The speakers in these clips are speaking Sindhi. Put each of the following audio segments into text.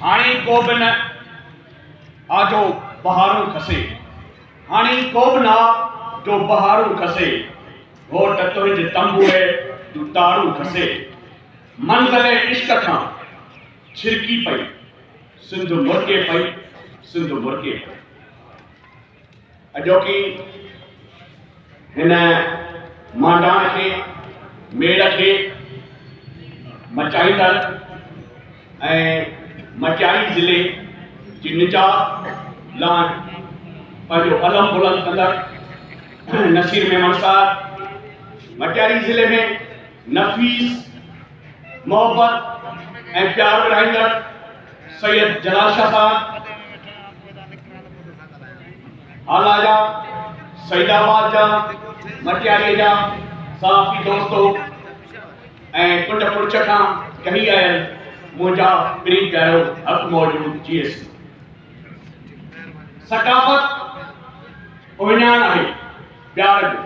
هاڻي ڪو به نه آ جو بهارون کسي. هاڻي ڪو به نه آ جو بهارون کسي. گهوٽ تنهنجي تنبوري جون تارون کسي. منزل عشق کان ڇرڪي پئي. سنڌ مرڪي پئي، سنڌ مرڪي پئي. اڄوڪي هن مانڊاڻ کي، ميڙ کي مچائيندڙ ۽ مٽياري ضلعي جي نجات لاء پنهنجو علم بلند ڪندڙ نصير ميمڻ صاحب، مٽياري ضلعي ۾ نفيس محبت ۽ پيار ورهائيندڙ سيد جلال شاهه صاحب، هالا جا، سعيد آباد جا، مٽياريء جا صحافي دوستو ۽ ڪنڊ ڪڙڇ کان ڪهي آيل منهنجا پرين پيارو حق موجود جي ايس. ثقافت اهڃاڻ آهي پيار جو.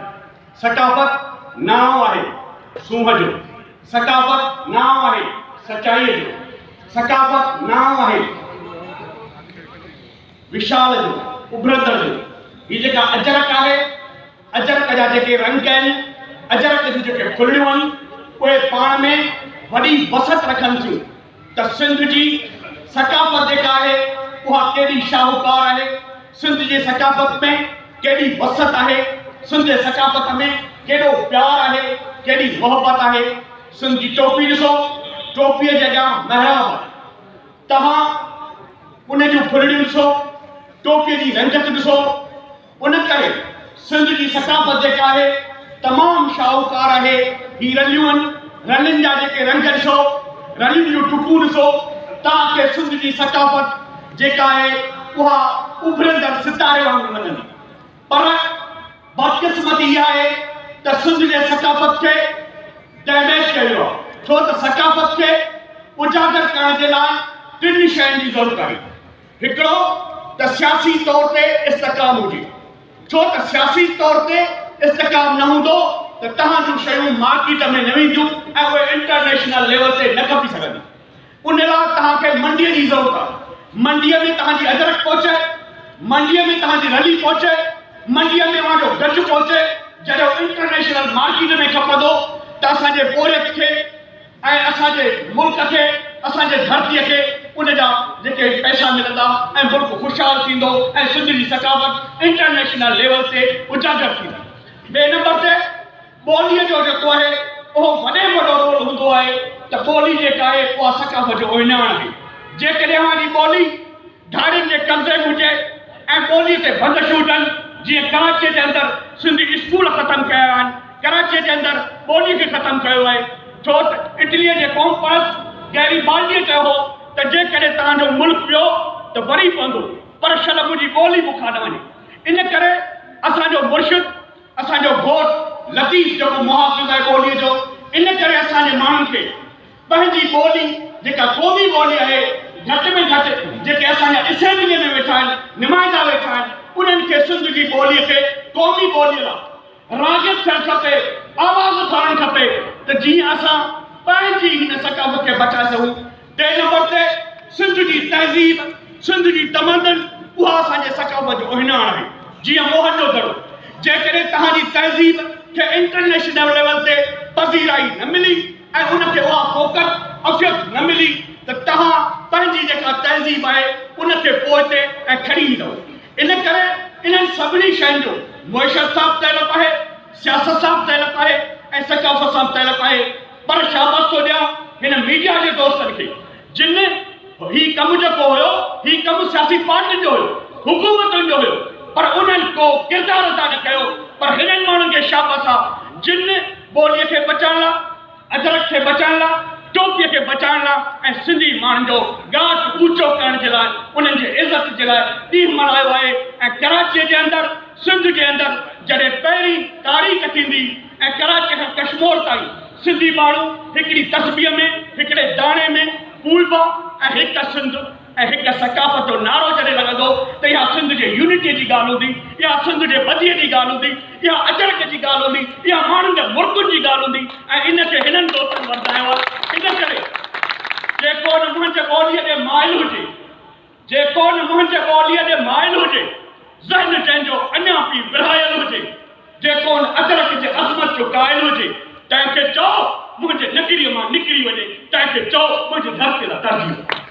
ثقافت نانء آهي سونهن جو. ثقافت نانء آهي سچائيء جو. ثقافت نانء آهي وشال جو، اڀرندڙ جو. هي جيڪا اجرڪ آهي، اجرڪ جا جيڪي رنگ آهن، اجرڪ جون جيڪي ڦلڙيون آهن، اهي پاڻ ۾ وڏي وسعت رکن ٿيون ته سنڌ جي ثقافت جيڪا آهي، اها ڪيڏي شاهوڪار آهي، سنڌ جي ثقافت ۾ ڪيڏي وسعت آهي، سنڌ جي ثقافت ۾ ڪيڏو پيار آهي، ڪيڏي محبت آهي. سنڌ جي ٽوپي ڏسو، ٽوپيء جي اڳيان محراب آهي. توهان ان جون ڦلڙيون ڏسو، ٽوپيء جي رنگت ڏسو. ان ڪري سنڌ جي ثقافت جيڪا آهي تمام شاهوڪار آهي. هي رليون آهن، رلين جا جيڪي رنگ ڏسو، رلين جون ٽڪون ڏسو، توهان کي سنڌ جي ثقافت جيڪا آهي اها اڀرندڙ ستاري وانگر لڳندي. پر بدقسمتي اها آهي ته سنڌ جي ثقافت کي ڊيميج ڪيو ويو آهي، ڇو ته ثقافت کي اجاگر ڪرڻ جي لاء ٽن شين جي ضرورت آهي. هڪڙو ته سياسي طور تي استحڪام هجي، ڇو ته سياسي طور تي استحڪام نه هوندو ته توهان جون شيون مارڪيٽ ۾ نه وينديون ۽ اهي انٽرنيشنل ليول تي نه کپي سگهنديون. ان لاء توهان کي منڊيء جي ضرورت آهي. منڊيء ۾ توهان جي اجرڪ پهچي، منڊيء ۾ توهان جي رلي پهچي، منڊيء ۾ اوهان جو گج پهچي، جڏهن اهو انٽرنيشنل مارڪيٽ ۾ کپندو ته اسان جي پورهيت کي ۽ اسان جي ملڪ کي، اسان جي ڌرتيء کي ان جا جيڪي پئسا ملندا ۽ ملڪ خوشحال ٿيندو ۽ سنڌ جي ثقافت انٽرنيشنل ليول تي اجاگر ٿيندي. ٻئي نمبر تي ٻوليء جو جيڪو آهي اهو وڏي ۾ وڏو رول هوندو آهي ته ٻولي جيڪا آهي اها ثقافت جو اهڃاڻ آهي. جيڪڏهن اوهان جي ٻولي ڌارين جي قبضي ۾ هجي ۽ ٻوليء تي بندشون هجن جيئن ڪراچيء جي اندر سنڌي اسڪول ختم ڪيا ويا آهن، ڪراچيء جي اندر ٻوليء کي ختم ڪيو آهي ڇو ته اٽليء جي قوم پرست گيري بالڊيء چيو هو ته جيڪڏهن توهان جو ملڪ ويو ته وري پوندو پر شل منهنجي ٻولي مون کان نه وڃي. ان ڪري اسان جو مرشد اسان جو گهوٽ لطيف جيڪو محافظ آهي ٻوليء جو، ان ڪري اسان جي ماڻهن کي پنهنجي ٻولي جيڪا قومي ٻولي آهي، گهٽ ۾ گهٽ جيڪي اسان جا اسيمبليء ۾ ويٺا آهن، نمائندا ويٺا آهن، انهن کي سنڌ جي ٻوليء کي قومي ٻوليء لاء راغب ٿيڻ کپي، آواز اٿارڻ کپي ته جيئن اسان پنهنجي هن ثقافت کي بچائي سگهون. ٽئين نمبر تي سنڌ جي تهذيب، سنڌ جي تمدن اها اسان جي ثقافت جو اهڃاڻ آهي. جيئن موهن جو دڙو. جيڪڏهن توهان جي تهذيب کي انٽرنيشنل ليول تي پذيرائي نه ملي ۽ ان کي اها فوقت، افيت نه ملي ته توهان پنهنجي جيڪا تهذيب آهي ان کي پوئتي ۽ کڻي ايندؤ. ان ڪري انهن سڀني شين جو معيشت سان به تعلق آهي، سياست سان به تعلق آهي ۽ ثقافت سان به تعلق آهي. پر شاباس ٿو ڏيان هن ميڊيا جي دوستن کي جن هي ڪم جيڪو هيو هي ڪم سياسي پارٽين جو هيو حڪومتن جو هيو پر انهن ڪو ڪردار ادا نه ڪيو پر هنن ماڻهن کي شاباس آ جن ٻولي کي بچائڻ لا اجرڪ کي بچائڻ لا ٽوپي کي بچائڻ لا ۽ سنڌي ماڻهن جو ڳاٽ اوچو ڪرڻ جي لاء انهن جي عزت جي لاء ڏينهن ملهايو آهي ۽ ڪراچي جي اندر سنڌ جي اندر جڏهن پهرين تاريخ ٿيندي ۽ ڪراچيء کان ڪشمور تائين سنڌي ماڻهو هڪڙي تسبيح ۾ هڪڙي داڻي ۾ پوئبا ۽ هڪ سنڌ ۽ هڪ ثقافت جو نعرو جڏهن لڳندو ته اها سنڌ جي يونٽيء جي ڳالهه هوندي، اها سنڌ جي ٻڌيء جي ڳالهه هوندي، اها اجرڪ جي ڳالهه هوندي، اها ماڻهن جي مرڪن جي ڳالهه هوندي ۽ ان کي هنن دوستن ورجايو آهي. ان ڪري جيڪو نه منهنجي ٻوليء ڏي مائل هجي، جيڪو نه منهنجي ٻوليء ڏي مائل هجي، ذهن جنهن جو اڃا پي ورهايل هجي، جيڪو ان اجرڪ جي عظمت جو قائل هجي، تنهن کي چئو منهنجي نگريء مان نڪري وڃي، تنهن کي چئو منهنجي ڌرتيء لاء ترجيح.